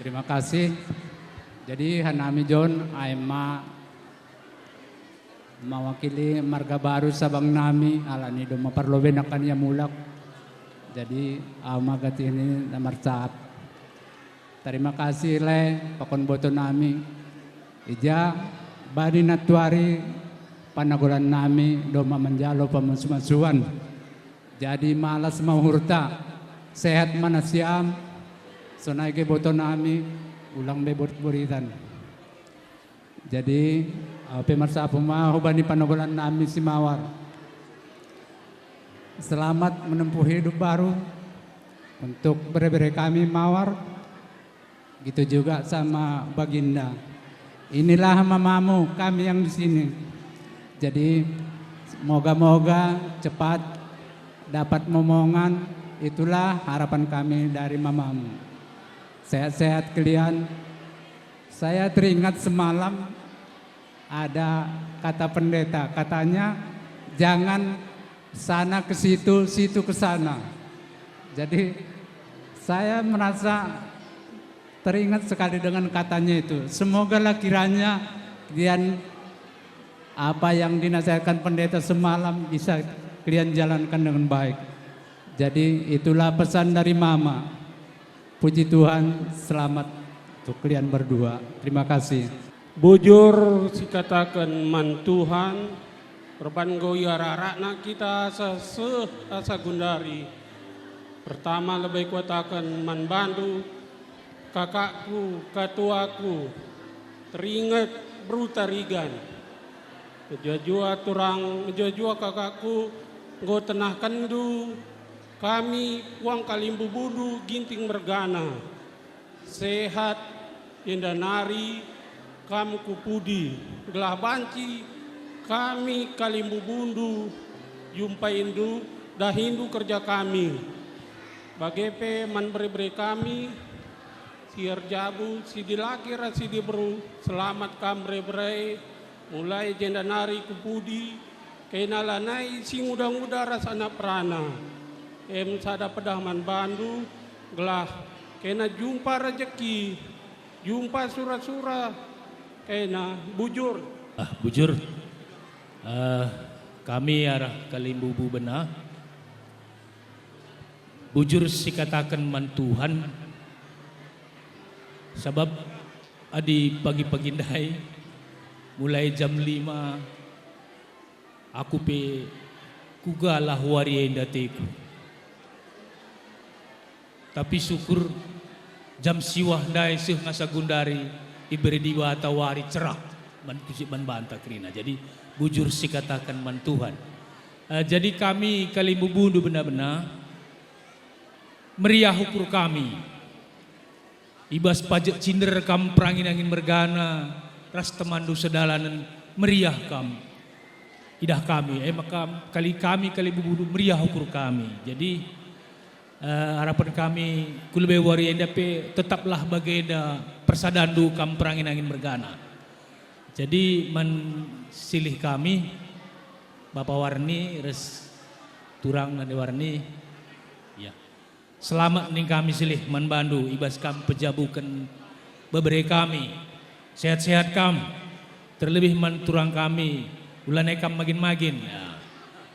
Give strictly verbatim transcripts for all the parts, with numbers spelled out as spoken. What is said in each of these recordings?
Terima kasih. Jadi hanami John, aima mewakili marga baru sabang nami, alani doma parloben akan ia mulak. Jadi, au maka ini nomor cap. Terima kasih le pakon boto nami. Ija bani natuari panagolan nami doma menjalo pamansu-mansuan. Jadi malas ma uhurta, sehat mana siam, sonai ge boto nami, ulang be borit-boritan. Jadi, eh, pe marsapu ma hubani panogolan nami si mawar. Selamat menempuh hidup baru untuk bere-bere kami mawar. Gitu juga sama Baginda. Inilah mamamu kami yang di sini. Jadi, moga-moga cepat dapat momongan, itulah harapan kami dari mamamu. Sehat-sehat kalian. Saya teringat semalam ada kata pendeta, katanya, "Jangan sana ke situ, situ ke sana." Jadi, saya merasa teringat sekali dengan katanya itu. Semogalah kiranya kalian, apa yang dinasihatkan pendeta semalam bisa kalian jalankan dengan baik. Jadi, itulah pesan dari Mama. Puji Tuhan, selamat untuk kalian berdua. Terima kasih. Bujur sikataken man Tuhan, perban enggo ia arak-arakna kita asa seh asa gundari. Pertama lebe kuataken man bandu, kakakku, katuaku, teringet beru Tarigan. Mejuah-juah turang, mejuah-juah kakakku, enggo tenahkenndu kami puang kalimbubundu Ginting mergana. Sehat, enda nari kam ku pudi, gelah banci kami kalimbubundu jumpaindu, dahindu kerja kami. Bage pe man bere-bere kami, si erjabu, si dilaki ras si diberu, selamat kam bere-bere, mulai jenda nari ku pudi, kena lanai si nguda-nguda ras anak perana. Em sada pedah man bandu, gelah kena jumpa rejeki, jumpa sura-sura, kena bujur. Ah, bujur. Eh, kami arah kalimbubu bena. Bujur sikataken man Tuhan, sabab adi pagi-pagi ndai, mulai jam lima, aku pe kuga lah wari enda ateku. Tapi syukur, jam siwah ndai seh ngasa gundari, ibere Dibata wari cerah man kusik man banta kerina. Jadi, bujur sikataken man Tuhan. Eh, jadi kami kalimbubundu bena-bena, meriah ukur kami. I bas pajek cinder kam perangin-angin mergana ras temanndu sedalanen, meriah kam. Idah kami, e maka kali kami kalimbubundu meriah ukur kami. Jadi, eh, harapen kami ku lebe wari enda pe tetaplah bagenda persadanndu kam perangin-angin mergana. Jadi man silih kami, Bapa Warni ras turang Nande Warni, ya. Selamat ning kami silih man bandu i bas kam pejabuken bebere kami. Sehat-sehat kam, terlebih man turang kami, ulanai kam magin-magin. Ya.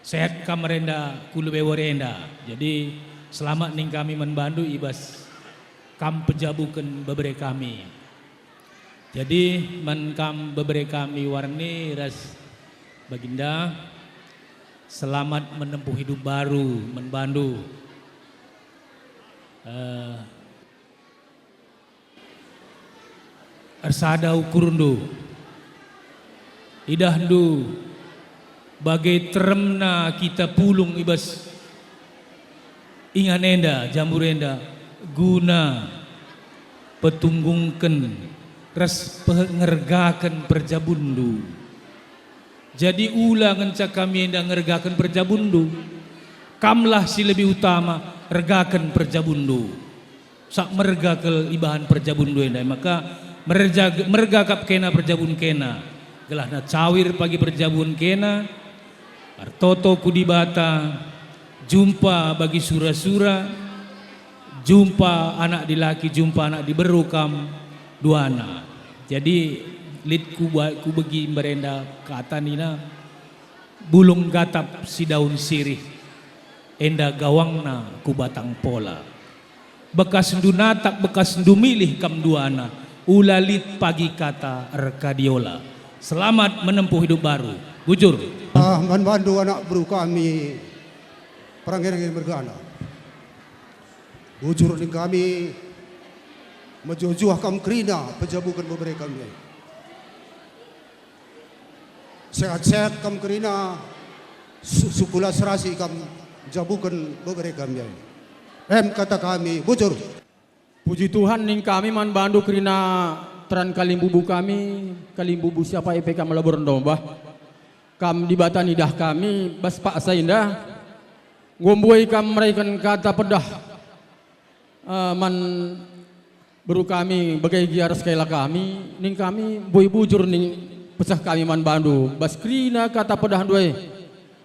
Sehat kam renda ku lebe wari enda. Jadi, selamat ning kami man bandu i bas kam pejabuken bebere kami. Jadi, man kam bebere kami Warni ras Baginda, selamat menempuh hidup baru man bandu. Eh, ersada ukurndu, idahndu bage teremna kita pulung i bas ingan enda, jambur enda, guna petunggungken ras pengergaken perjabunndu. Jadi ula ngenca kami enda ngergaken perjabunndu, kamlah si lebih utama ergaken perjabunndu. Sak merga kal ibahan perjabunndu enda, maka merja-, merga kap kena perjabun kena, gelahna cawir pagi perjabun kena, ertoto ku Dibata, jumpa bagi sura-sura, Jumpa anak dilaki, jumpa anak diberu kam duana. Jadi, lit kuba-, kubegi mbarenda kata nina, "Bulung gatap si daun sirih, enda gawangna ku batang pola. Bekasndu natap, bekasndu milih kam duana, ula lit pagi kata erkadiola. Selamat menempuh hidup baru." Bujur. Ah, man bandu anak beru kami, perangin-angin mergana. Bujur ning kami, mejuah-juah kam kerina pejabuken bebere kami. Sehat-sehat kam kerina, su-, sukula serasi kam jabuken bebere kami. Em kata kami, bujur. Puji Tuhan ning kami man bandu kerina teran kalimbubu kami, kalimbubu siapa ipe kam labo ndombah. Kam Dibata nidah kami, bas paksa indah. Enggo mbuai kam mereken kata pedah, eh, man beru kami, bage gia ras kela kami, ning kami mbuai bujur ning peseh kami man bandu, bas kerina kata pedahndu e.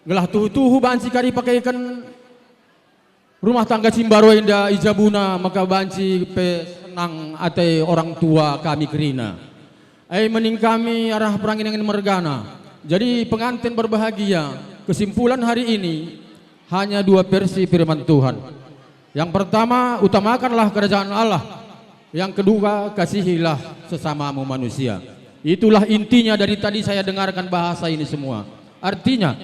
Gelah tuhu-tuhu banci kari pakeken rumah tangga si mbaru enda i jabuna, maka banci pe senang ate orang tua kami kerina. E me ning kami arah perangin-angin mergana. Jadi pengantin berbahagia, kesimpulan hari ini hanya dua versi firman Tuhan. Yang pertama, utamakanlah kerajaan Allah. Yang kedua, kasihilah sesamamu manusia. Itulah intinya dari tadi saya dengarkan bahasa ini semua. Artinya,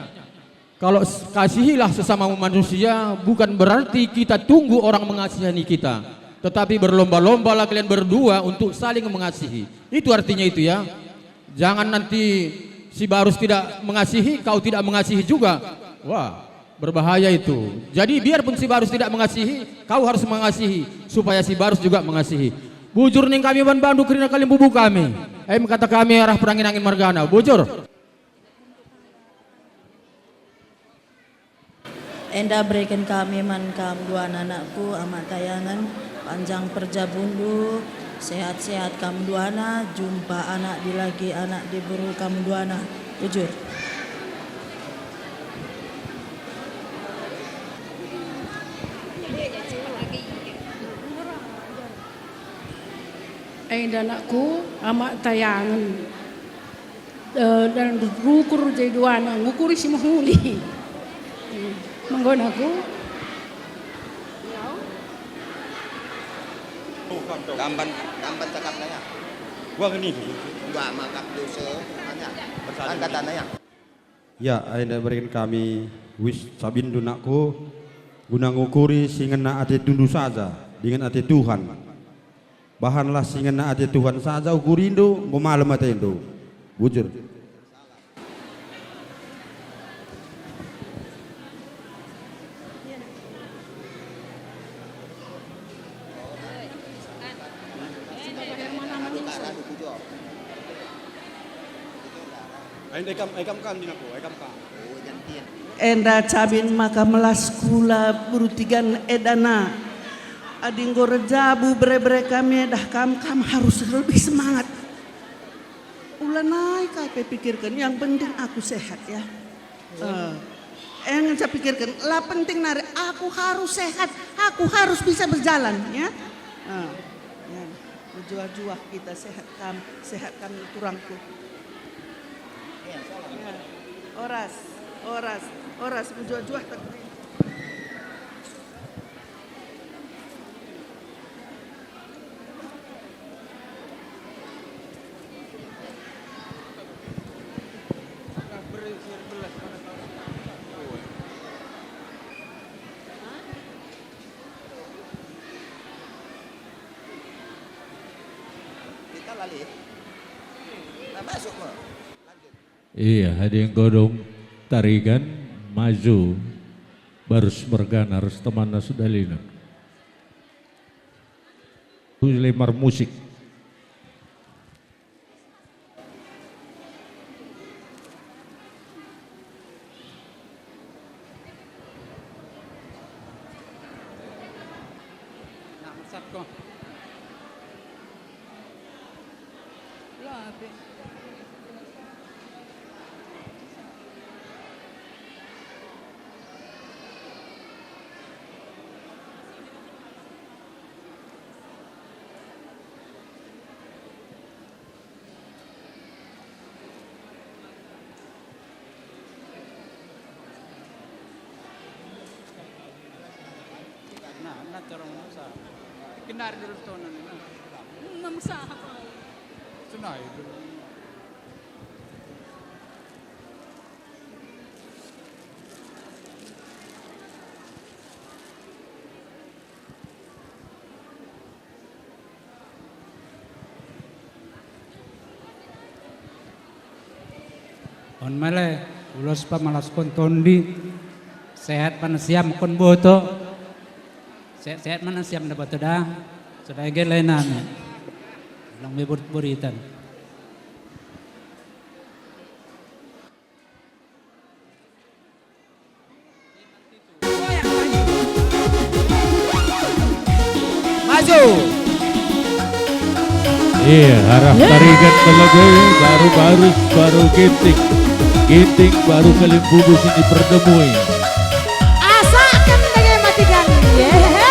kalau s-, kasihilah sesamamu manusia, bukan berarti kita tunggu orang mengasihani kita, tetapi berlomba-lombalah kalian berdua untuk saling mengasihi. Itu artinya itu, ya. Jangan nanti si Barus tidak mengasihi, kau tidak mengasihi juga. Wah, berbahaya itu. Jadi, biarpun si Barus tidak mengasihi, kau harus mengasihi, supaya si Barus juga mengasihi. Bujur ning kami man bandu kerina kalimbubu kami. Em kata kami arah perangin-angin mergana. Bujur. Enda bereken kami man kam duana anakku, Amak Tayangen, panjang perjabundu, sehat-sehat kam duana, jumpa anak dilaki, anak diberu kam duana. Bujur. Enda anakku, Amak Tayangen. Eh, dan rukur jadi duana, ngukuri si mehuli. Menggon aku. Tamban, tamban cakapna ya. Wah, ngeni. Enggak, mangkap dosa, makanya. Angkatanna ya. Ya, enda bereken kami wis cabindu nakku, guna ngukuri si ngena ate tundu saja, dingen ate Tuhan. Bahanlah si ngena ate Tuhan saja ukurindu, enggo malem atendu. Bujur. Ai, ai kam, ai kam kan, Dinaku, ai kam kan. Enda cabin maka melas kula berutigan edana. Adi enggo erjabu bere-bere kami edah kam, kam harus lebih semangat. Ulanai kai pe pikirken, yang penting aku sehat, ya. Eh, yang saya pikirken, la penting nari, aku harus sehat, aku harus bisa berjalan, ya. Eh, ya. Mejuah-juah kita sehat kam, sehat kam turangku. Ya. Oras, oras, oras, mejuah-juah tak. Kita lalih. Nah, masuk, Mo. Lanjut. Iya, adi enggo dung tarigan, maju Barus mergana ras temanna Sudalina. Lemar musik. Terus, ah. Kendari terus tonan. Hmm, memesaha kau. Senai dulu. On male, ulos pamalaskon tondi, sehat man siam kon boto, sehat-sehat man siam da boto da, sudah ege lainami, ulang me burit-buritan. Maju. Iya, arah tarigan melebe, baru barus, baru ginting. Ginting, baru kalimbubu sini perdemui. Asaken dage matikan. Yehe.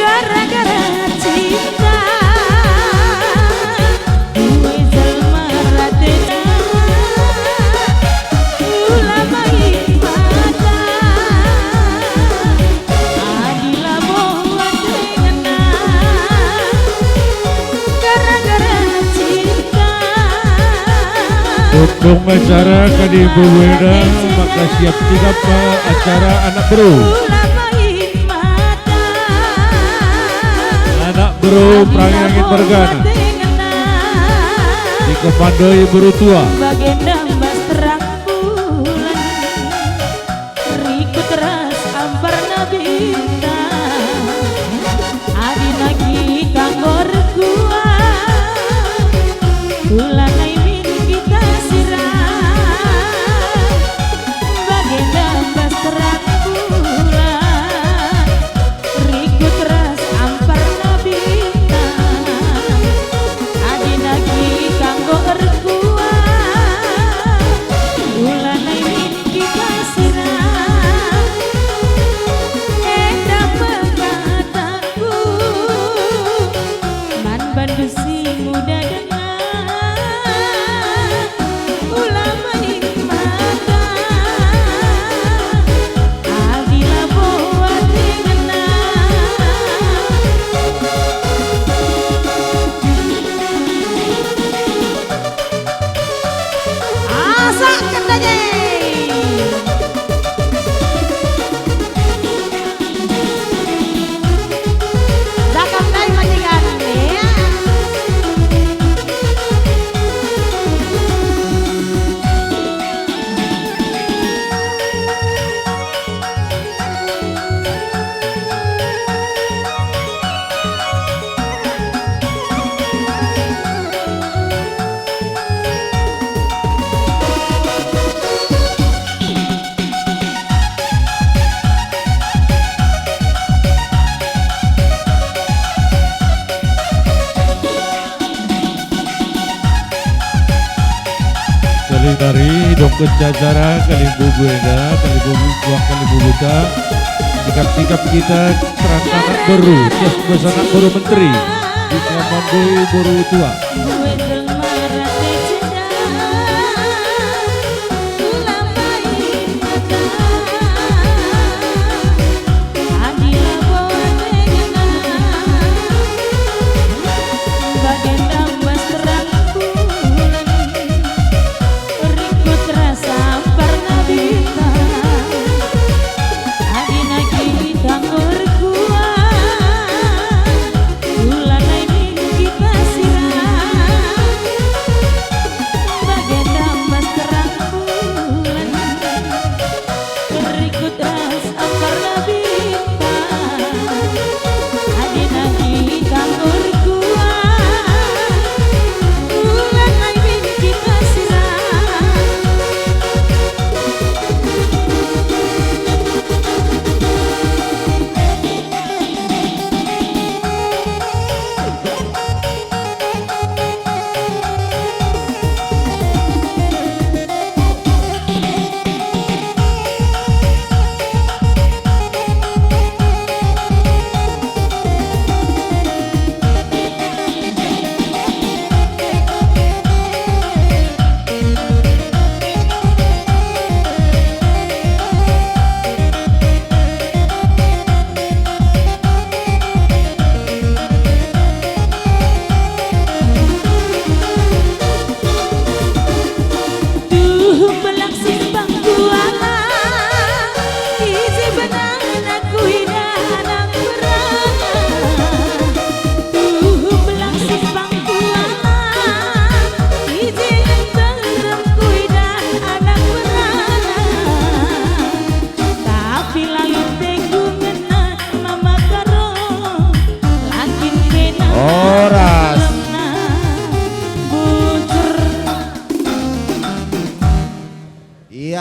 Gara-gara cinta, dua jelma ratena, ula main mata, adi labo atengenna. Gara-gara cinta. Untung acara kadi bubuena, maka siap tingkap acara anak beru. Anak beru Perangin Mergana. Dikomandoi beru tua. Bagenda mbas terang bulan. Rikut ras amparna bintang, adi nagi kanggo erkuah, ula nai min kita sirang, bagenda mbas terang bulan. Rikut ras amparna bintang, adi nagi kanggo erkuah, ula nai min kita sirang. Enda me kataku man bandu si nguda denga. Ula main mata, adi labo ate ngena. Asaken dage. Dakam ndai majikan, ya. Kalimbubu nari, dongken acara kalimbubu enda, kalimbubu tuak, kalimbubu ta. Sikap-sikap kita terang anak beru, tes bas anak beru menteri. Dikomandoi beru tua. Adi labo ate ngena, bagenda mbas terang bulan, rikut ras amparna bintang. Adi nagi kita erkuah, ula nai min kita sirang.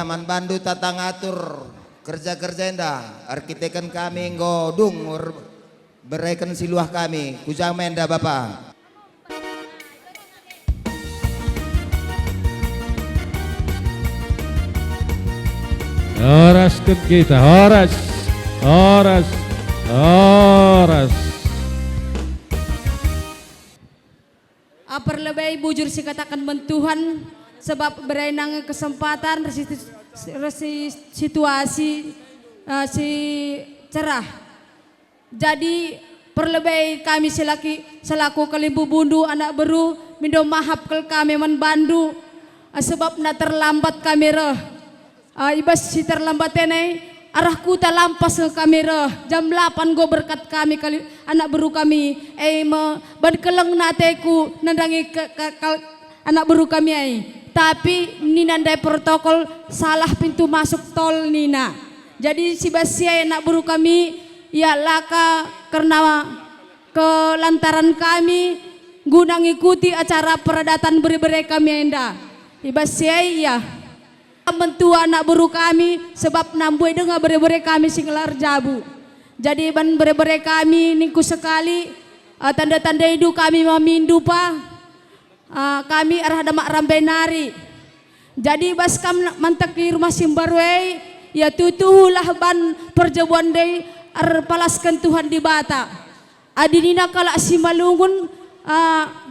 Man bandu tata ngatur kerja-kerja enda, erkiteken kami enggo dung er-, bereken si luah kami. Ku ja me enda, Bapa? Horas kin kita, horas, horas, horas. Ah, perlebei bujur sikataken man Tuhan, sebab iberai nge kesempatan ras si, ras si situasi, eh, si cerah. Jadi, perlebei kami selaki, selaku kalimbubundu anak beru, mindo mahap kal kami man bandu, eh, sebabna terlambat kami reh. Ah, i bas si terlambat e nai, arah kuta Lampas nge kami reh, jam delapan enggo berkat kami kali, anak beru kami, e me, ban kelengna ateku nandangi ke, ke, kal-, anak beru kami ai. Tapi nina ndai protokol, salah pintu masuk tol nina. Jadi si bas si ai anak beru kami, ia laka kerna kelantaran kami guna ngikuti acara peradatan bere-bere kami enda. I bas si ai ia. Mentua anak beru kami, sebab nambue denga bere-bere kami si nggelar jabu. Jadi ban bere-bere kami ningku sekali, eh, tanda-tanda idu kami mamindu pa, eh, kami arah Demak Rambai nari. Jadi bas kam manteki rumah si mbaru e, ia tutulah ban perjabuan ndai erpalasken Tuhan Dibata. Adi nina kalak Simalungun, ah,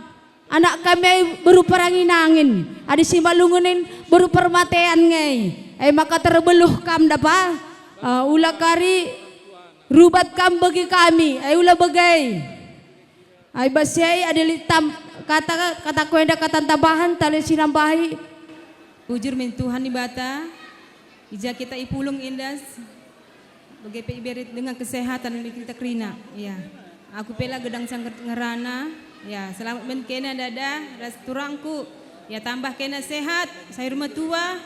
anak kami beru perangi nangin, adi Simalungun in beru permatean nge, e maka terbeluh kam dapa, ah, ula kari rubat kam begi kami, e ula begi. Ai bas si ai adi lit tam-, kata, kataku enda kata tambahan, tali si nambahi. Bujur min Tuhan Dibata, i ja kita ipulung enda, bage pe ibere denga kesehatan man kita kerina. Ya. Aku pe la gedang sangket ngerana. Ya, selamat min kena dada ras turangku. Ya, tambah kena sehat, sayur metua,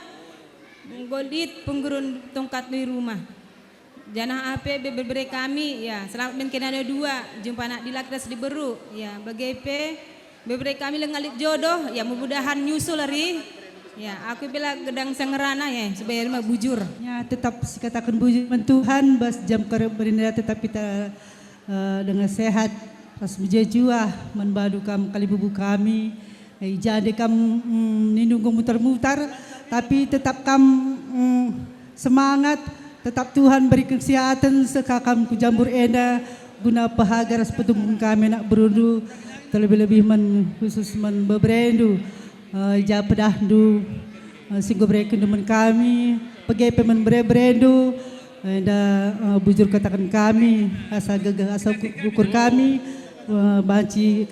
enggo lit penggerun tongkat nui rumah. Janah ape bebere kami, ya, selamat min kena dua, jumpa anak dilaki ras diberu, ya, bage pe bebere kami langa lit jodoh, ya, mudah-mudahan nyusul ari. Ya, aku bela gedang sangerana, ya, supaya rumah bujur. Ya, tetap sikataken bujur man Tuhan, bas jam kerep berinda tetap kita, eh, dengan sehat, ras mejuah-juah, man bandu kam kalibubu kami, eh, i ja nde kam, mm, nindu enggo mutar-mutar, tapi tetap kam, mm, semangat, tetap Tuhan beri kesehatan seh kam ku Jambur enda guna pehaga ras petumbuhen kami anak berundu, terlebih-lebih man, khusus man beberendu, eh, i ja pedahndu, eh, si enggo berekenndu man kami, bage pe man bere-berendu, enda, eh, bujur kataken kami, asa gegeh, asa uku-, ukur kami, eh, banci,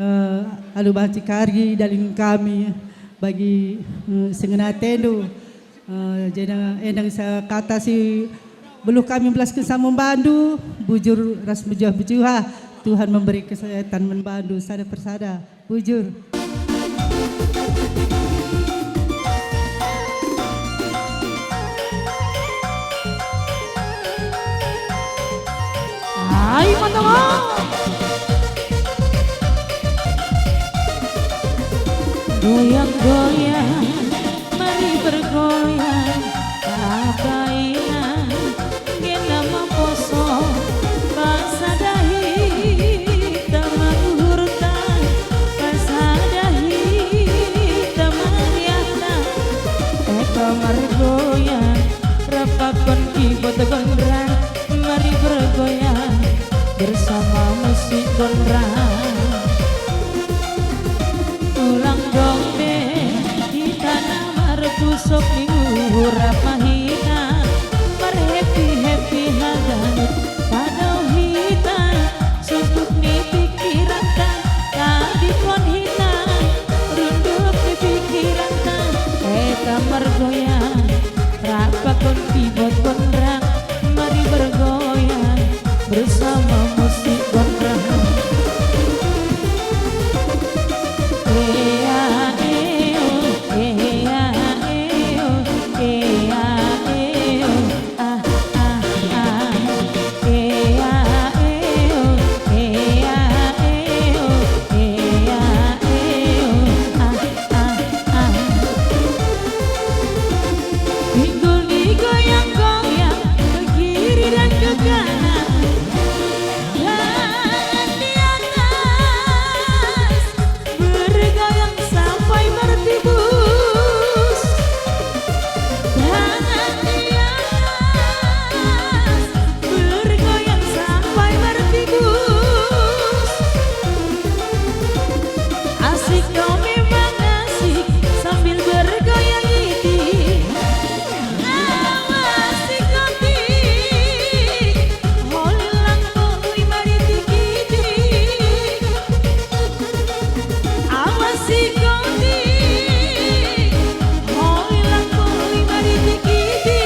eh, alu banci kari dalin kami bagi, eh, si ngena atendu. Eh, jenda enda nge kata si beluh kami belasken sama man bandu, bujur ras mejuah-mejuah. Tuhan memberi kesehatan man bandu sada persada. Bujur. Ai, mantap. Goyang-goyang, mari bergoyang, apa ina, gena mamposo, pasada hita maruhurta, pasada hita mariahta, eka margoyang, rapakon kibot gondrang, mari bergoyang bersama musik gondrang. Ulang dombe di tanah marpusok minggu rap mahina, marhappy-happy haganup padau hita, sungkup ni pikiranta, tadingkon hita, rundup ni pikiranta, eka margoyang, rapakon kibot gondrang, mari bergoyang bersama musik gondrang. Sikoni, hoi lakoi mari tikiti.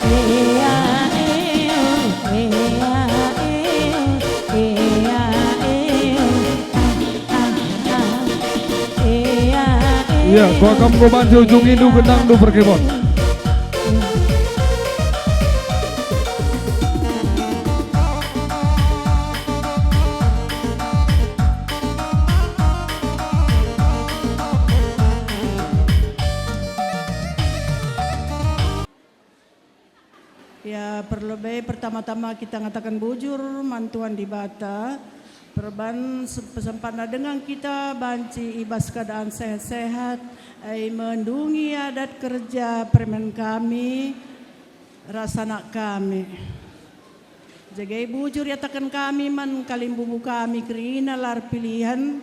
Ea, eo, ea, eo, ea, eo, ah, ah, ah. Ea, eo. Iya, kuakap enggo banci ujungindu, gendangndu perkemon. Ya, perlebe pertama-tama kita ngataken bujur man Tuhan Dibata. Perban se-, pesempatna denga kita banci i bas keadaan sehat-sehat, ai mendungi adat kerja permen kami ras anak kami. Jagai bujur iataken kami man kalimbubu kami kerina la erpilihen.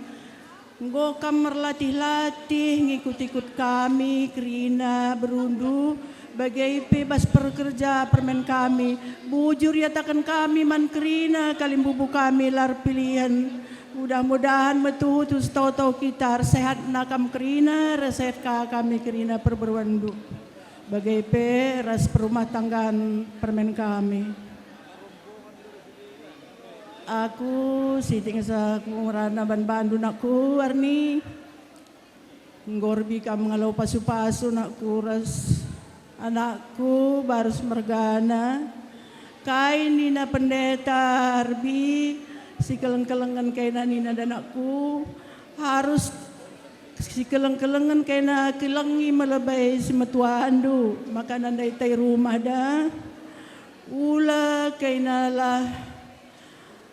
Enggo kam merlatih-latih ngikut-ikut kami kerina berundu, bage pe bas perkerja permen kami. Bujur iataken kami man kerina kalimbubu kami la erpilihen. Mudah-mudahan metuhu-tuhu setau-tau kita ersehatna kam kerina, ersehat ka kami kerina perberuenndu. Bage pe ras perumah tanggan permen kami. Aku siti nge sa ku ngerana ban bandu nakku, Arni. Enggo erbi kam ngalo pasu-pasu nakku ras anakku, barus mergana. Kai nina pendeta erbi, sikeleng-kelengen kaina nina danakku, harus sikeleng-kelengen kaina kelengi me lebe simetuandu, maka nandai tai rumah da. Ula kaina lah,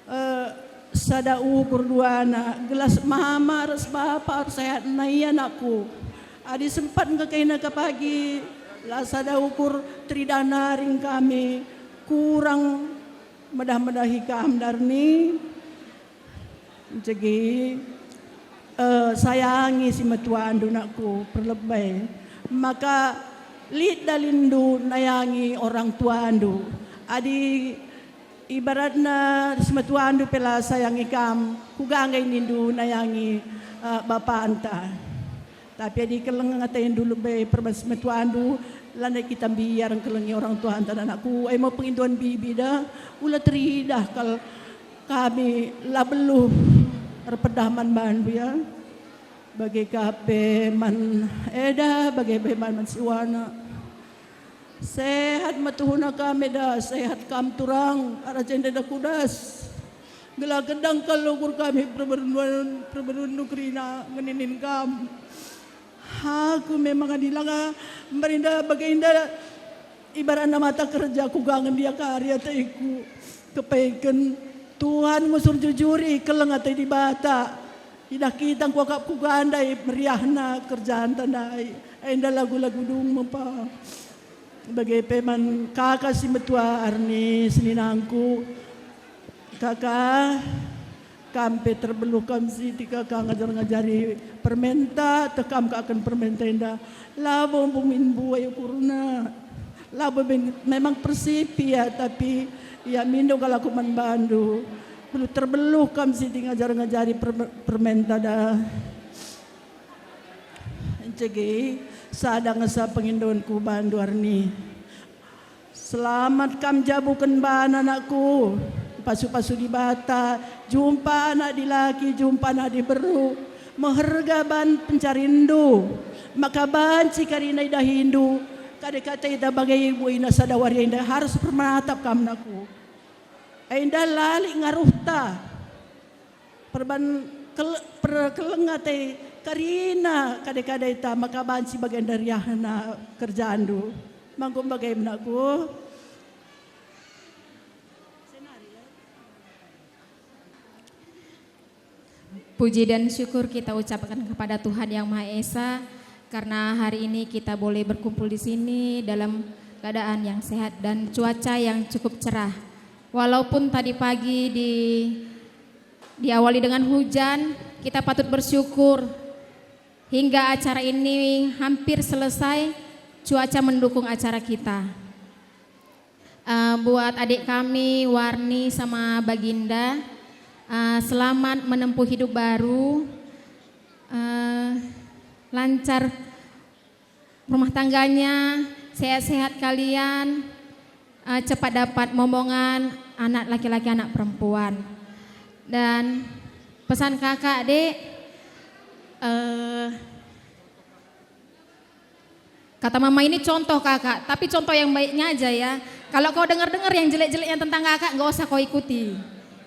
eh, sada ukur duana, gelah mama ras bapa ersehatna ia nakku. Adi sempat enggo kaina ka pagi, la sada ukur teridah nari kami, kurang medah-medahi kam, Arni. Jagi, eh, sayangi simetuandu nakku perlebe, maka lit dalinndu nayangi orang tuandu. Adi ibaratna simetuandu pe la sayangi kam, kuga nggo nindu nayangi, eh, bapanta. Tapi adi keleng atendu lebe perban simetuandu, lanai kita mbiar ngkelengi orang tuanta, anakku. Ai me pengindoan bibi da, ula teridah kal kami la beluh erpedah man bandu, ya. Bage ka pe man eda, bage pe man, man siwana. Sehat me tuhuna kami da, sehat kam turang, arah jenda da kudas. Gelah gedang kal ukur kami perberunndu, perberunndu kerina ngeninin kam. Aku memang adi langa merinda bagenda ibaratna mata kerja kuga ngendia kari ateku. Kepeken Tuhan ngusur jujuri keleng ate Dibata. Idah kita kuakap kuga ndai meriahna kerjanta ndai. Enda lagu-lagu dung mepa. Bage pe man kaka si metua Arni seninangku. Kaka, kam pe terbeluh kam siti kaka ngajar-ngajari permenta, teh kam ka akan permenta enda. Labo mbungin buai ukurna. Labo beng-, memang persipi ya, tapi ya mindo kal aku man bandu. Beluh terbeluh kam siti ngajar-ngajari per-, permenta da. Jagi, sada nge sa pengindoanku bandu Arni. Selamat kam jabuken bana anakku. Pasu-pasu Dibata, jumpa anak dilaki, jumpa anak diberu. Meherga ban pencarinndu. Maka banci karina idahindu. Kade-kade ita bage ibu ina sada wari enda harus permatap kam anakku. Enda la lit ngaruhta. Perban kel-, perkeleng ate karina kade-kade ta maka banci bagenda riahna kerjandu. Mangkum bage menakku. Puji dan syukur kita ucapkan kepada Tuhan Yang Maha Esa, karena hari ini kita boleh berkumpul di sini dalam keadaan yang sehat dan cuaca yang cukup cerah. Walaupun tadi pagi di Diawali dengan hujan, kita patut bersyukur. Hingga acara ini hampir selesai, cuaca mendukung acara kita. Eh, buat adik kami, Warni sama Baginda, Eh, selamat menempuh hidup baru. Eh, lancar rumah tangganya, sehat-sehat kalian, eh, cepat dapat momongan, anak laki-laki, anak perempuan. Dan pesan kakak, Dek, eh, kata mama ini contoh kakak, tapi contoh yang baiknya aja ya. Kalau kau dengar-dengar yang jelek-jeleknya tentang kakak, nggak usah kau ikuti.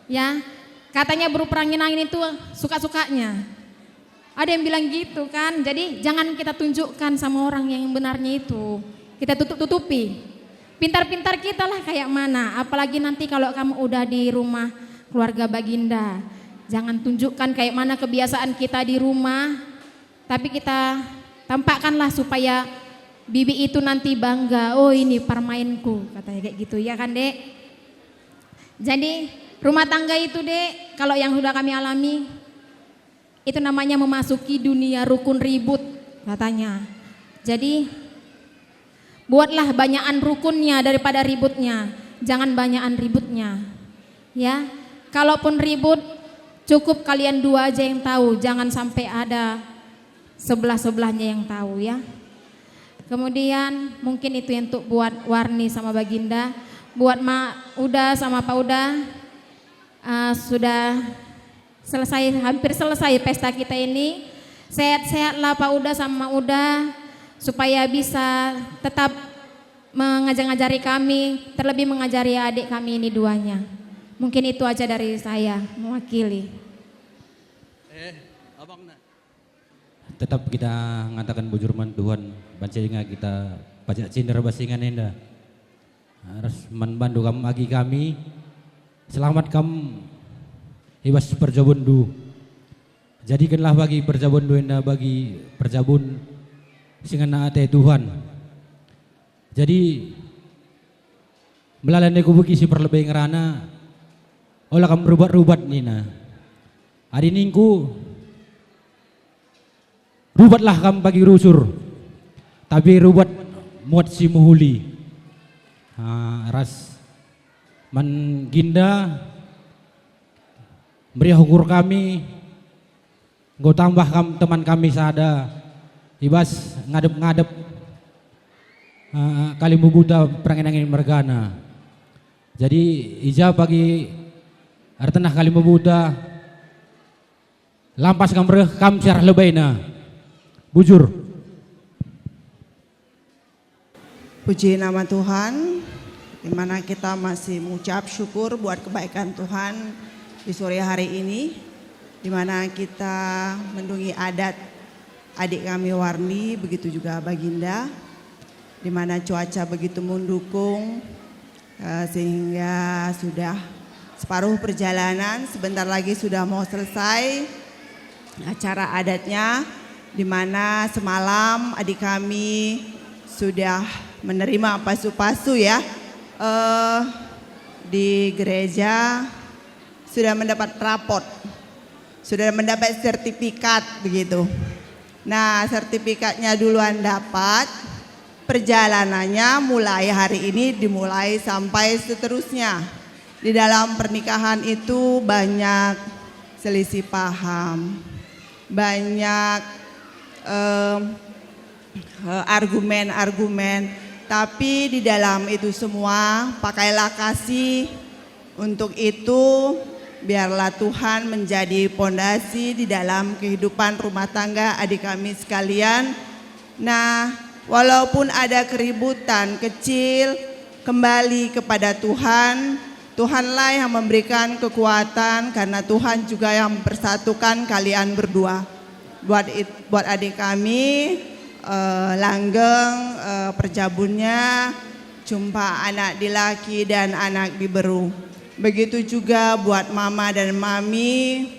Ya, katanya beru perangin-angin itu suka-sukanya. Ada yang bilang gitu kan. Jadi jangan kita tunjukkan sama orang yang benarnya itu. Kita tutup-tutupi. Pintar-pintar kitalah kayak mana. Apalagi nanti kalau kamu udah di rumah keluarga Baginda. Jangan tunjukkan kayak mana kebiasaan kita di rumah. Tapi kita tampakkanlah supaya bibi itu nanti bangga, "Oh, ini parmainku," katanya kayak gitu, ya kan, Dek? Jadi, rumah tangga itu, Dek, kalau yang sudah kami alami, itu namanya memasuki dunia rukun ribut, katanya. Jadi, buatlah banyakan rukunnya daripada ributnya. Jangan banyakan ributnya. Ya, kalaupun ribut, cukup kalian dua aja yang tahu, jangan sampai ada sebelah-sebelahnya yang tahu ya. Kemudian mungkin itu untuk buat Warni sama Baginda, buat Ma Uda sama Pa Uda, eh, sudah selesai, hampir selesai pesta kita ini. Sehat-sehatlah Pa Uda sama Ma Uda supaya bisa tetap mengajari-ngajari kami, terlebih mengajari adik kami ini duanya. Mungkin itu aja dari saya, mewakili. Eh, abang nah. Tetap kita ngataken bujur man Tuhan, banci denga kita pajak cinder bas ingan enda. Ras man bandu kam agi kami, selamat kam i bas perjabundu. Jadikenlah bagi perjabundu enda bagi perjabun si ngena ate Tuhan. Jadi, melala nai kubegi si perlebe ngerana, ola kam rubat-rubat nina. Adi ningku, rubatlah kam bagi rusur, tapi rubat muat si mehuli. Ah, ras man Ginda, meriah ukur kami, enggo tambah kam teman kami sada i bas ngadep-ngadep, eh, Kalimbubuta perangin-angin mergana. Jadi, i ja bagi ertenah Kalimbubuta, lampas kam reh, kam si arah lebaina. Bujur. Puji nama Tuhan, di mana kita masih mengucap syukur buat kebaikan Tuhan di sore hari ini, di mana kita mendungi adat adik kami Warni, begitu juga Baginda, di mana cuaca begitu mendukung, eh, sehingga sudah separuh perjalanan, sebentar lagi sudah mau selesai acara adatnya, di mana semalam adik kami sudah menerima pasu-pasu ya, eh, di gereja, sudah mendapat rapot, sudah mendapat sertifikat begitu. Nah, sertifikatnya duluan dapat, perjalanannya mulai hari ini dimulai sampai seterusnya. Di dalam pernikahan itu banyak selisih paham, banyak, em, eh, argumen-argumen, tapi di dalam itu semua pakailah kasih. Untuk itu, biarlah Tuhan menjadi pondasi di dalam kehidupan rumah tangga adik kami sekalian. Nah, walaupun ada keributan kecil, kembali kepada Tuhan. Tuhanlah yang memberikan kekuatan, karena Tuhan juga yang mempersatukan kalian berdua. Buat it-, buat adik kami, eh, langgeng, eh, perjabunnya, jumpa anak dilaki dan anak diberu. Begitu juga buat mama dan mami.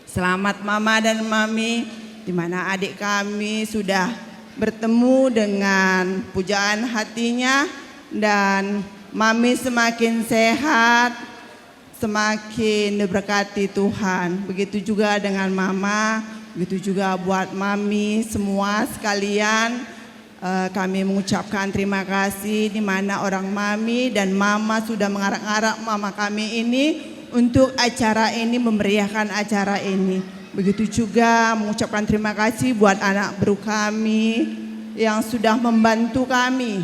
Selamat mama dan mami, di mana adik kami sudah bertemu dengan pujaan hatinya, dan mami semakin sehat, semakin diberkati Tuhan. Begitu juga dengan mama, begitu juga buat mami semua sekalian. Eh, kami mengucapkan terima kasih di mana orang mami dan mama sudah mengarak-ngarak mama kami ini untuk acara ini, memeriahkan acara ini. Begitu juga mengucapkan terima kasih buat anak beru kami yang sudah membantu kami.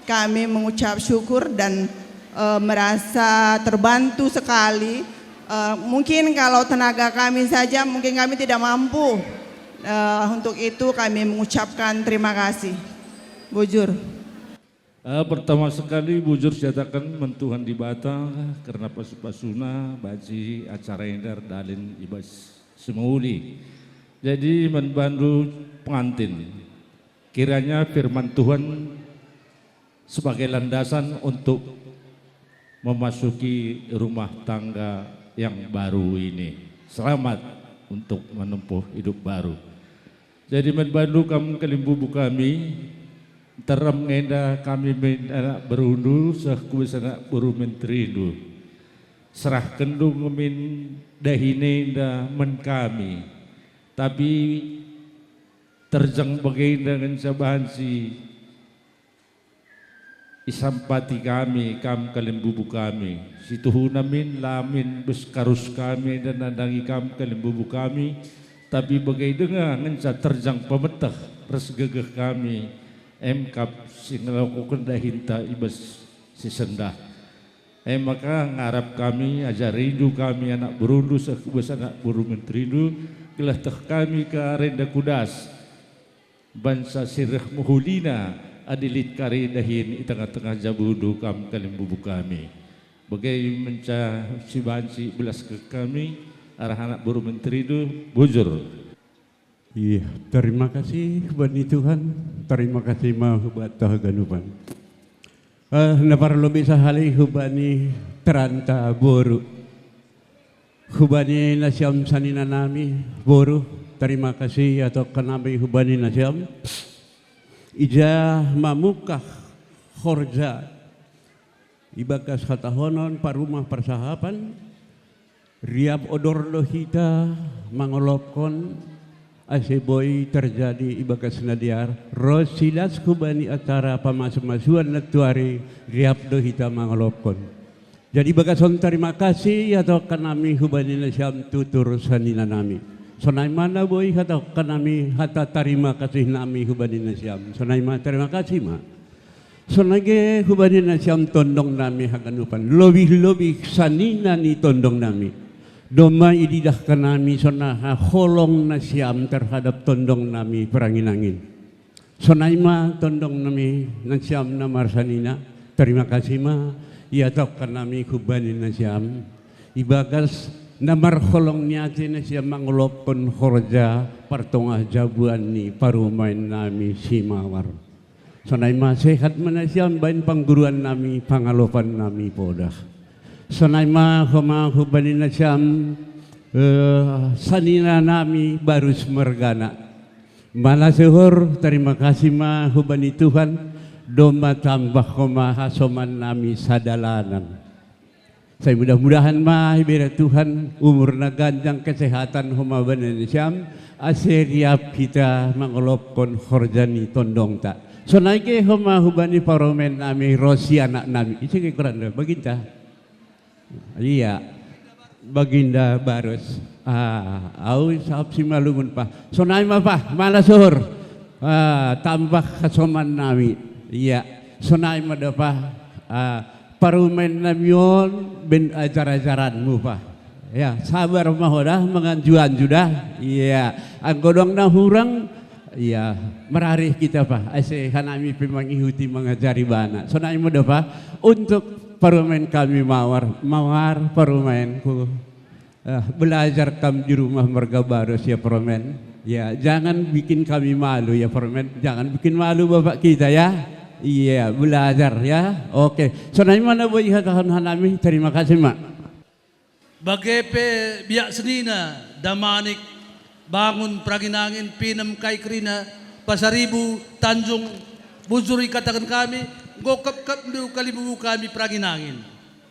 Kami mengucap syukur dan, eh, merasa terbantu sekali. Eh, mungkin kalau tenaga kami saja, mungkin kami tidak mampu. Eh, untuk itu kami mengucapkan terima kasih. Bujur. Eh, pertama sekali, bujur siataken man Tuhan Dibata kerna pasu-pasuna banci acara enda erdalin i bas si mehuli. Jadi, man bandu pengantin, kiranya firman Tuhan sebagai landasan untuk memasuki rumah tangga yang baru ini. Selamat untuk menempuh hidup baru. Jadi, man bandu kam kalimbubu kami, nterem nge enda kami min anak berundu seh ku bas anak beru menterindu. Serahkenndu nge min dahin enda man kami. Tapi terjeng bagenda ngenca banci isampati kami kam kalimbubu kami. Situhuna min la min bas karus kami enda nandangi kam kalimbubu kami, tapi bage denga ngenca terjeng pemeteh ras gegeh kami, em kap si ngelakoken dahinta i bas si sendah. E maka ngarap kami, ajarindu kami anak berundu seh ku bas anak beru menterindu, gelah teh kami ka renda ku das. Bansa si reh mehulina adi lit kari dahin i tengah-tengah jabundu kam kalimbubu kami. Bage menca si banci belas ke kami arah anak beru menterindu, bujur. Iya, terima kasih bani Tuhan, terima kasih ma bata haganupan. Eh, na parlobei sahali hubani teranta boru. Hubani nasiam sanina nami, boru, terima kasih atau kanami hubani nasiam. Ija mamukah horja ibagas hatahonon parumah persahapan, riap odor do hita mangolopkon ase boi terjadi ibagas nadiar, ros silas kubani acara pamasum-masuan netuari riap do hita mangolopkon. Jadi bagason terima kasih atau kanami hubani nasiam tutur sanina nami. Sonai mana boi atau kanami hata terima kasih nami hubani nasiam. Sonai ma terima kasih ma. Sonage hubani nasiam tondong nami haganupan, lobih-lobih sanina ni tondong nami. Doma ididahken nami sonaha holong nasiam terhadap tondong nami perangin-angin. Sonai ma tondong nami nasiam namar sanina, terima kasih ma iatokkan nami hubani nasiam. Ibagas namar holong ni ate nasiam mangolopken horja partongah jabuan ni parumaen nami si mawar. Sonai ma sehat ma nasiam bain pangguruan nami, pangalopan nami podah. Sonai ma homa hubani nasiam, eh, sanina nami barus mergana. Mala sehor, terima kasih ma hubani Tuhan, doma tambah homa hasoman nami sadalanan. Sai mudah-mudahan ma ibere Tuhan umurna ganjang, kesehatan homa bana nasiam, ase riap kita mangolopkon horja ni tondongta. Sonai ke homa hubani parumaen nami ros si anak nami. Ise ke kuranda baginta? Iya. Baginda Barus. Ah, au sahap si malungun pa. Sonai ma pa, mala sehor. Ah, tambah hasoman nami. Iya. Sonai ma da pa. Ah, parumaen nami on ben ajar-ajaranmu pa. Ya, sabar ma ho dah, manganju-anju dah. Iya, anggo dongna hurang, iya, merarih kita pa. Ase hanami pe mangihuti mangajari bana. Sonai ma da pa, untuk parumaen kami mawar, mawar parumaenku. Eh, belajar kam di rumah merga Barus ya, parumaen. Ya, jangan bikin kami malu ya, parumaen. Jangan bikin malu bapak kita ya. Iya, belajar ya. Oke. Sonai ma da boi ihatahon hanami. Terima kasih, Mak. Bage pe biak senina, Damanik, Bangun, Perangin-angin, Pinem, kai kerina, Pasaribu, Tanjung, bujur ikataken kami, enggo kepkepndu kalimbubu kami Perangin-angin.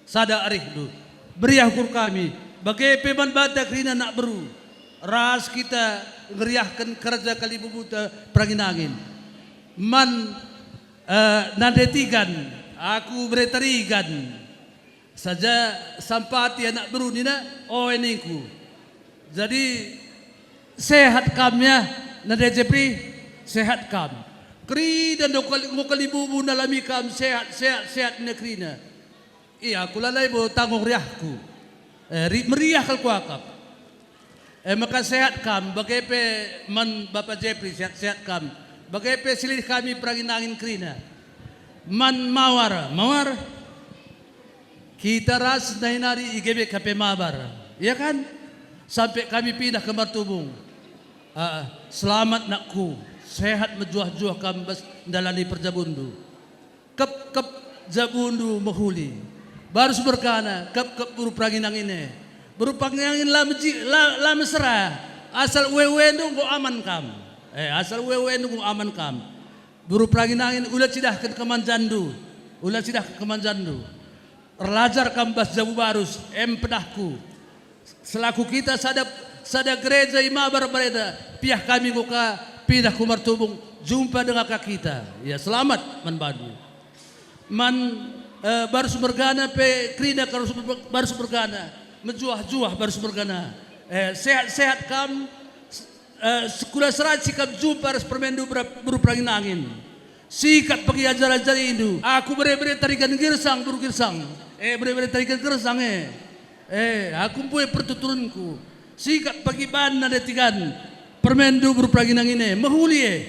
Sada arihndu, meriah ukur kami, bage pe man banta kerina anak beru, ras kita ngeriahken kerja kalimbubuta Perangin-angin. Man, eh, nande Tigan, aku bere Tarigan. Saja sampati anak beru nina, "Oe," ningku. Jadi, sehat kam ya, nande Jepri? Sehat kam. Kerina ndo kal-, enggo kalibubu nalami kam sehat, sehat, sehat nina kerina. Ia, aku lalai bo tanggung riahku. Eh, ri-, meriah kal kuakap. E maka sehat kam, bage pe man Bapa Jepri, sehat-sehat kam. Bage pe silih kami perangin-angin kerina. Man Mawar, Mawar, kita ras ndai nari i G B K P Mabar, ya kan? Sampe kami pindah ke Martubung. Ah, selamat nakku, sehat mejuah-juah kam bas ndalani perjabunndu. Kep-kep jabundu mehuli. Barus mergana, kep-kep beru perangin-angin e. Beru perangin-angin la meji-, la, la mesera. Asal ue-uendu enggo aman kam. Eh, asal ue-uendu enggo aman kam. Beru perangin-angin, ula cidahken kemanjanndu. Ula cidahken kemanjanndu. Erlajar kam bas jabu barus, em pedahku. Selaku kita sada, sada gereja i Mabar barenda, piah kami enggo ka pindah ku Martubung, jumpa denga ka kita. Ya, selamat man bandu. Man, eh, Barus mergana pe kerina ka Barus, Barus mergana, mejuah-juah Barus mergana. Eh, sehat-sehat kam, eh, sekula serat si kam jumpa ras permendu bera-, beru perangin-angin. Sikap pagi ajar-ajarindu. Aku bere-bere tarigan Girsang, beru Girsang. Eh, bere-bere tarigan Girsang, eh. Eh, aku mbue pertuturenku. Sikap pagi banna detigan. Permendu beru perangin-angin e. Mehuli, eh.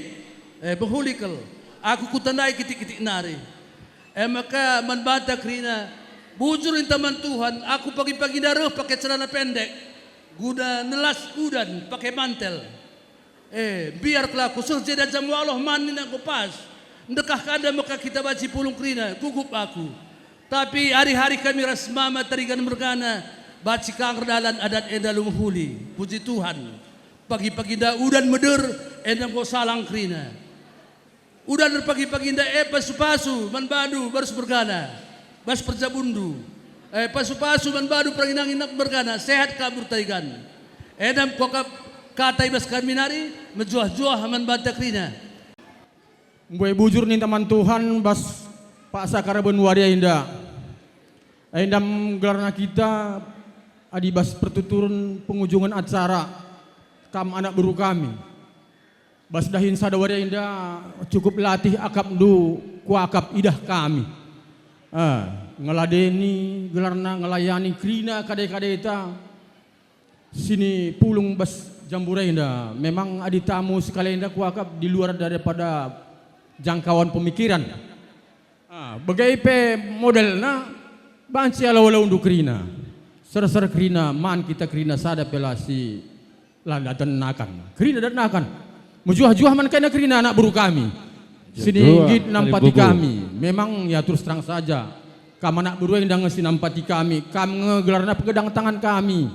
Eh, mehuli kal. Aku kutandai kitik-kitik nari. E maka man banta kerina, bujur ninta man Tuhan, aku pagi-pagi nda reh pake celana pendek. Guna nelas udan pake mantel. Eh, mbiar kal aku seh jenda jamu Allah man nina enggo pas. Ndekah kanda maka kita banci pulung kerina, gugup aku. Tapi arih-arih kami ras mama tarigan mergana, banci ka erdalan adat enda alu mehuli. Puji Tuhan. Pagi-pagi nda udan meder, enda enggo salang kerina. Udan erpagi-pagi nda e pasu-pasu man bandu Barus mergana, bas perjabunndu. Eh, pasu-pasu man bandu perangin-angin mergana, sehat kam beru tarigan. Enda kuakap kata i bas kami nari, mejuah-juah man banta kerina. Mbue bujur ninta man Tuhan bas paksa karaben wari enda. Enda gelarna kita adi bas pertuturen pengujungen acara, kam anak beru kami. Bas dahin sada wari enda cukup latih akapndu kuakap idah kami. Eh, ngeladeni gelarna, ngelayani kerina kade-kadeta. Sini pulung bas jambura enda, memang adi tamu sekalenda kuakap di luar daripada jangkauan pemikiran. Ah, bage pe modelna, banci alau-alaundu kerina. Serser kerina, man kita kerina sada pe la si la daten nakan. Kerina dat nakan. Mejuah-juah man kena kerina anak beru kami. Sini Jadua, nggit nampati kalimbubu. Kami. Memang ya terus terang saja. Kam anak beru enda nge si nampati kami. Kam nge gelarna pegedang tangan kami.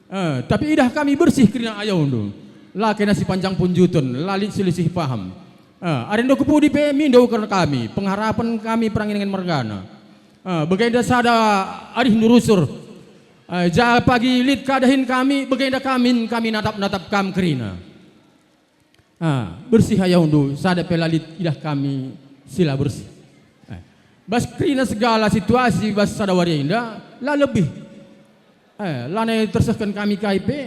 Eh, tapi idah kami bersih kerina ayaundu. La kena si panjang punjuten, la lit selisih paham. Eh, arenda ku pudi pe mindo kerna kami, pengharapen kami perangin-angin mergana. Eh, bagenda sada arih nurusur. Eh, ja pagi lit kadahin kami, bagenda kami, kami natap-natap kam kerina. Ah, bersih ayaundu, sada pe la lit idah kami si la bersih. Eh, bas kerina segala situasi bas sada wari enda, la lebih. Eh, lanai tersehken kami kai pe,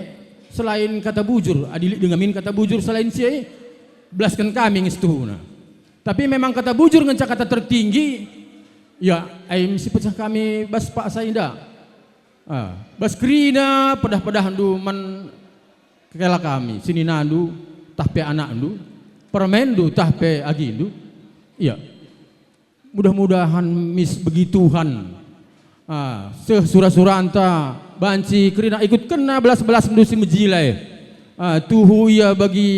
selain kata bujur, adi lit denga min kata bujur selain si e, belasken kami nge situhuna. Tapi memang kata bujur ngenca kata tertinggi, ya, ai mesti pecah kami bas paksa enda. Ah, bas kerina pedah-pedahndu man kela kami, seninandu, tah pe anakndu, permenndu, tah pe agindu. Iya. Mudah-mudahan mis begi Tuhan. Ah, seh sura-suranta, banci kerina ikutkenna belas-belasndu si mejile. Ah, tuhu ia bagi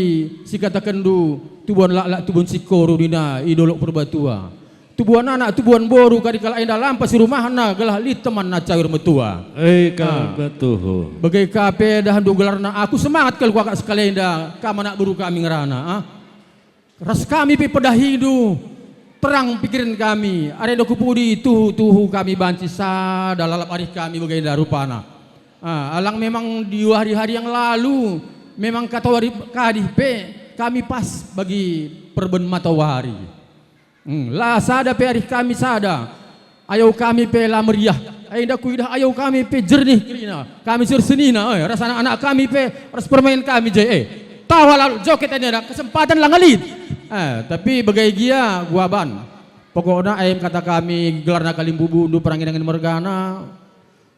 si katakenndu, tubuan laklak, tubuan sikoru nina i Dolok Perbatua. Tubuan anak, tubuan boru kadi kalak enda lampas i rumahna gelah lit temanna cawir metua. Eh, Ah. Kalak tuhu. Bage ka pe dahndu gelarna, aku semangat kal kuakap sekalenda, kam anak beru kami ngerana, ah. Ras kami pe pedahindu, terang pikiren kami, arenda ku pudi tuhu-tuhu kami banci sada lalap arih kami bagenda rupana. Ah, alang memang di hari-hari yang lalu, memang katawari kadih pe kami pas bagi perben matawari. Hmm, la sada pe arih kami sada, ayau kami pe la meriah. Enda kuidah ayo kami pe jernih kerina, kami si ersenina, eh, ras anak-anak kami pe, ras permain kami je, eh. Tawa lalu joget enda kesempatan langa lit. Eh, tapi bage gia guaban. Pokokna em kata kami gelarna kalimbubundu perangin-angin mergana.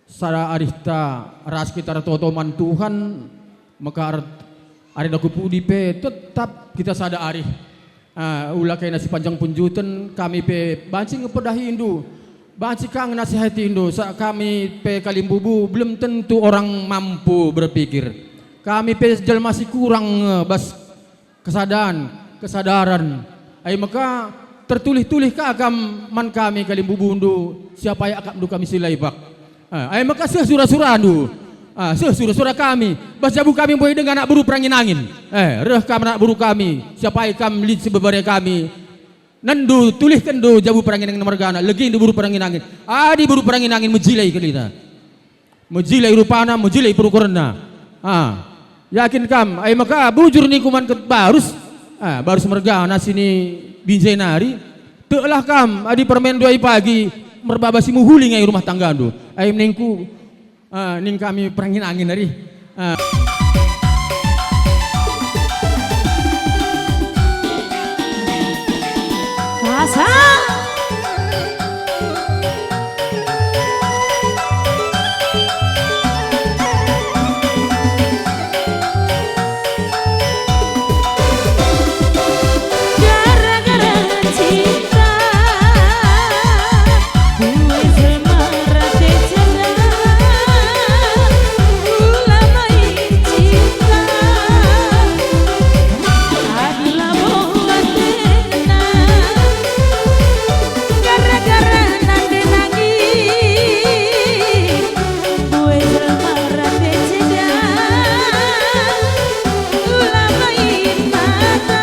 Sada arihta ras kita ertoto man Tuhan, maka er-, arihna ku pudi pe tetap kita sada arih. Ah, ula kena si panjang punjuten, kami pe banci ngepedahindu, banci ka ngenasihatindu, sa kami pe kalimbubu belum tentu orang mampu berpikir. Kami pe jelma si kurang, eh, bas kesadan, kesadaran. Ai maka tertulih-tulih ka kam man kami kalimbubundu, siapa akapndu kami si lepak. Ah, ai maka seh sura-surandu. Ah, seh sura-sura kami. Bas jabu kami mbue denga anak beru perangin-angin. Eh, reh kam anak beru kami, siapa kam lit si bebare kami. Nendu, tulihndu jabu perangin-angin mergana, legindu beru perangin-angin. Adi beru perangin-angin mejilai kerina. Mejilai rupana, mejilai perukurenna. Ah, yakin kam, ai maka bujur ningku man ket barus. Ah, barus mergana sini binjai nari. Teklah kam, adi permen duai pagi, merbaba si mehuli ngai rumah tanggandu. Ai ningku, ah, ning kami perangin-angin nari. Ah. Masa? Gara-gara cinta, buat jelma rate ceda, ulama cinta. Adi labo atena, gara-gara nande nangi, mbue jelma rate ceda, ula main mata.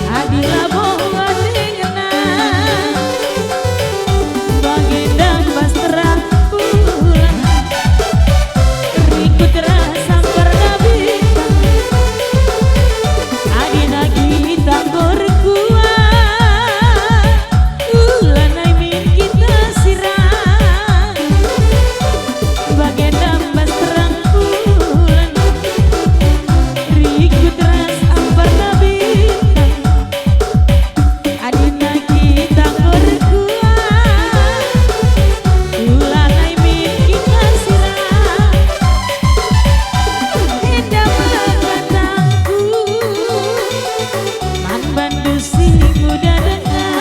Adi labo atena, bagenda bas terang bulan. Rikut ras sangkar nabi, adi nagi tanggor kuat, ulanai min kita sirang. Bagenda bas terang bulan, rikut ras amparna bintang. Adina kita berkuah, ulanai min kita sirang. Enda me kataku, man bandu si nguda denga,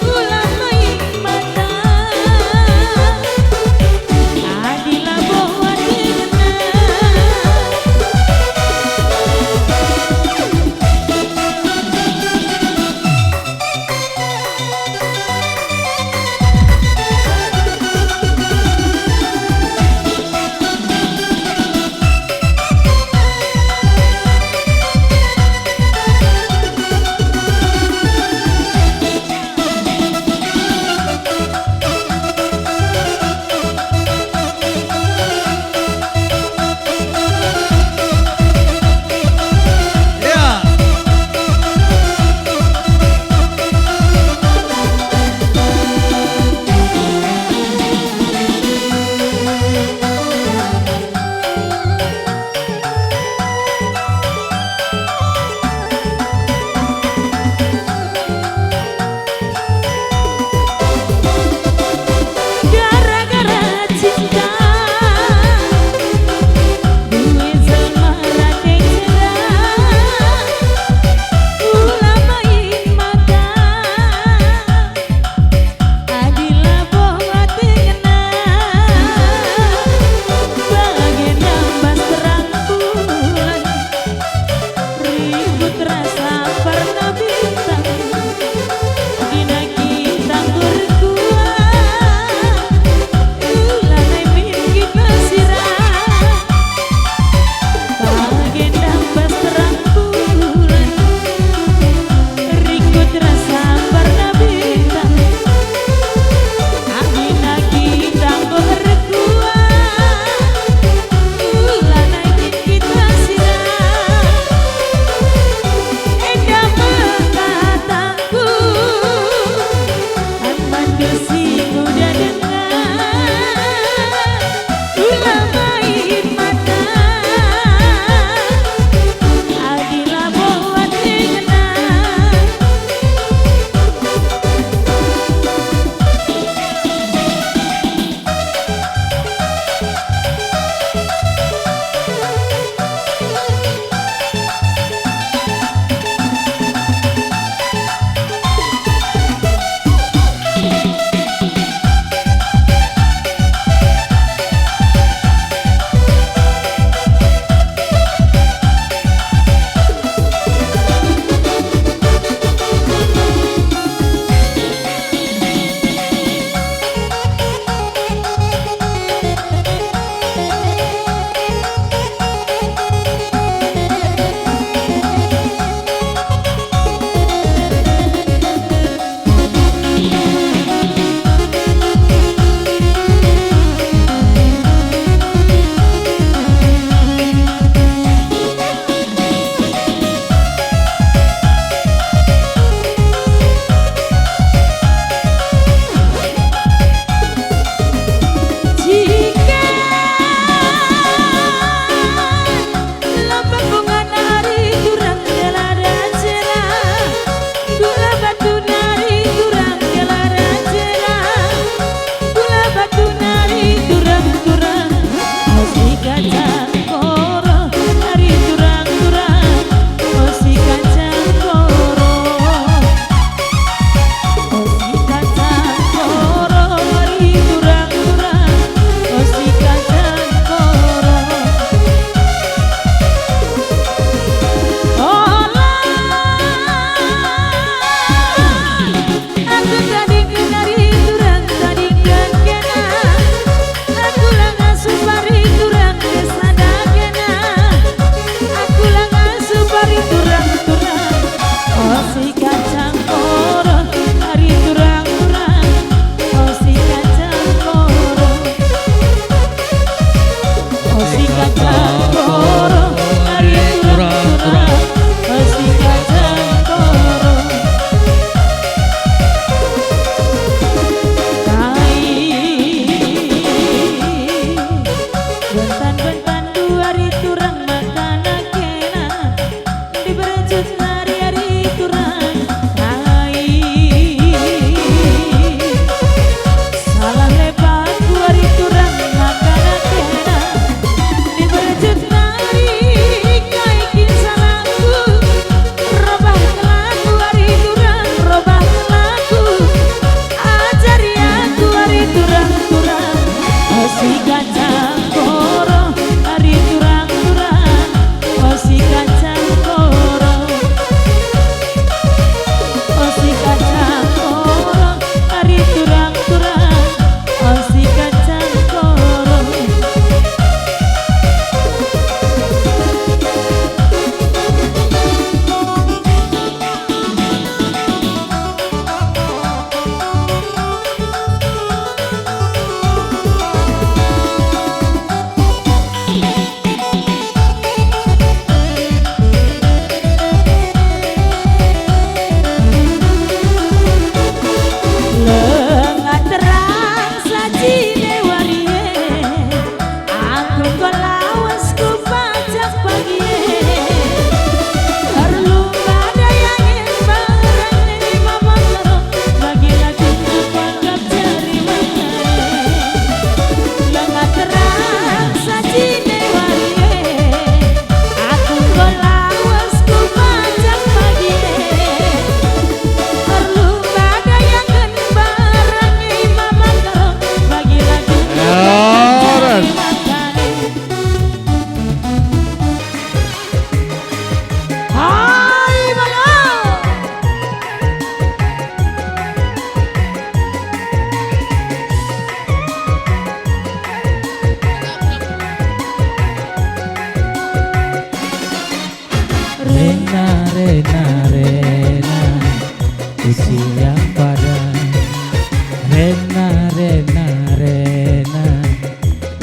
ulanai mata.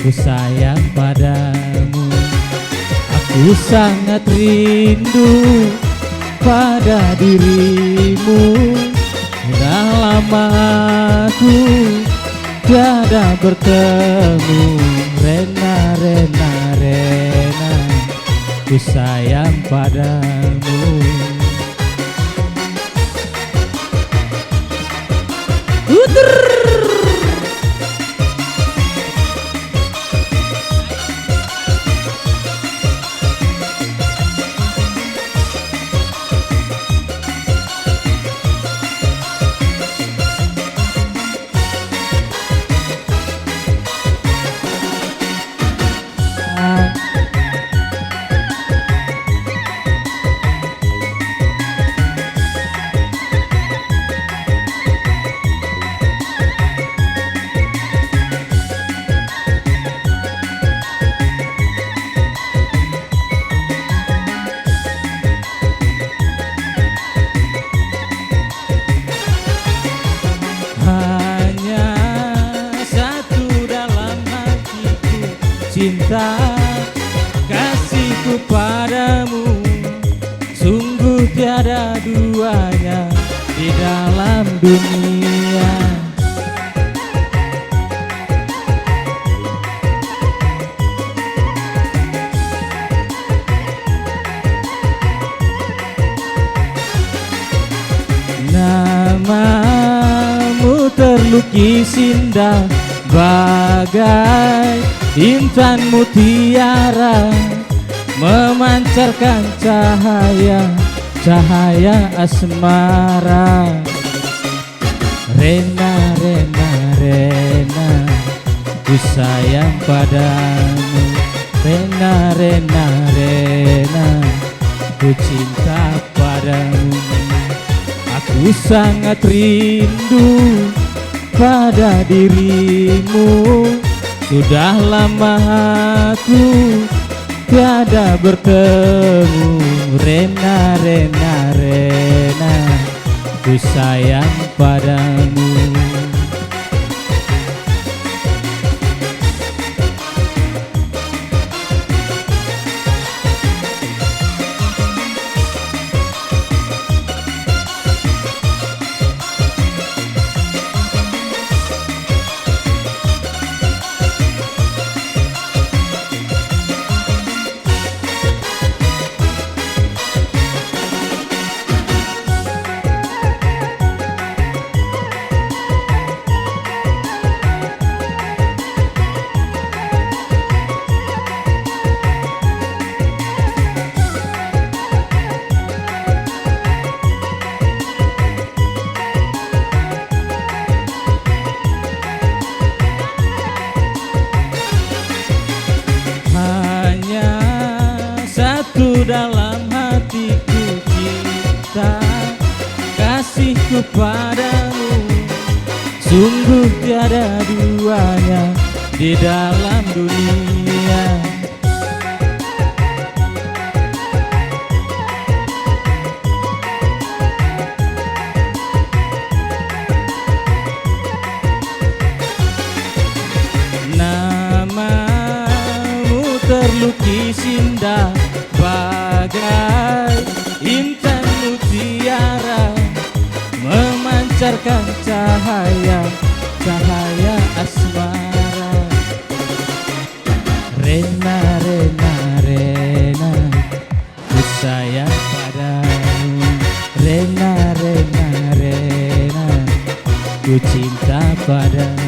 Ku sayang padamu. Aku sangat rindu pada dirimu. Sudah lama aku tiada bertemu. Rena, Rena, Rena, ku sayang padamu. Uter. Hanya satu dalam hatiku, cinta kasihku padamu, sungguh tiada duanya di dalam dunia. Namamu terlukis indah bagai intan mutiara, memancarkan cahaya, cahaya asmara. Rena, Rena, Rena, ku sayang padamu. Rena, Rena, Rena, ku cinta padamu. Aku sangat rindu pada dirimu. Sudah lama aku tiada bertemu. Rena, Rena, Rena, ku sayang padamu. Hanya satu dalam hatiku cinta kasihku padamu, sungguh tiada duanya di dalam dunia. Namamu terlukis indah bagai intan mutiara, memancarkan cahaya, cahaya asmara. Rena, Rena, Rena, ku sayang padamu. Rena, Rena, Rena, ku cinta padamu.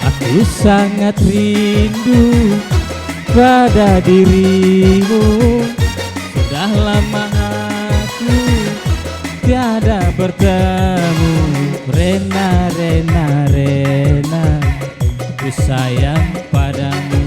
Aku sangat rindu pada dirimu. Sudah lama aku tiada bertemu. Rena, Rena, Rena, ku sayang padamu.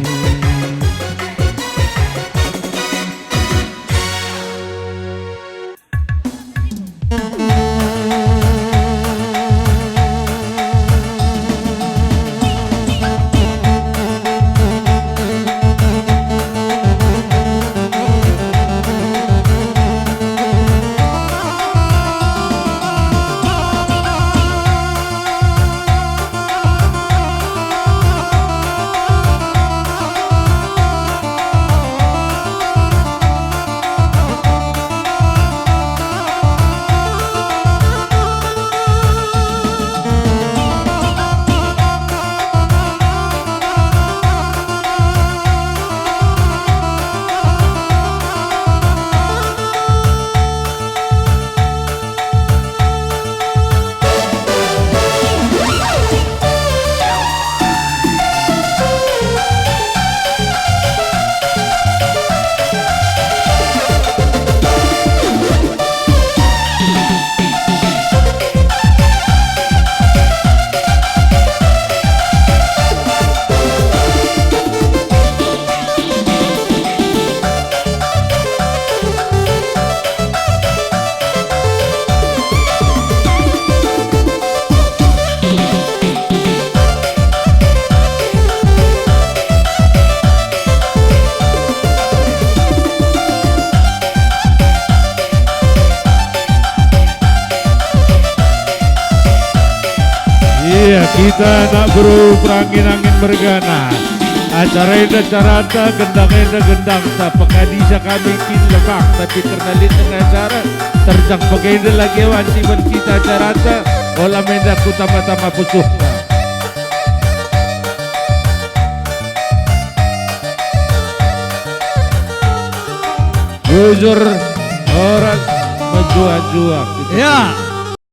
Anak beru perangin-angin mergana. Acara enda acaranta, gendang enda gendangta, pekadisa kami kin lebak, tapi kerna lit tengah acara, terjang pegenda lagi wanci ben kita acaranta, ola menda ku tama-tama pusuhna. Bujur, oras, mejuah-juah. Ya.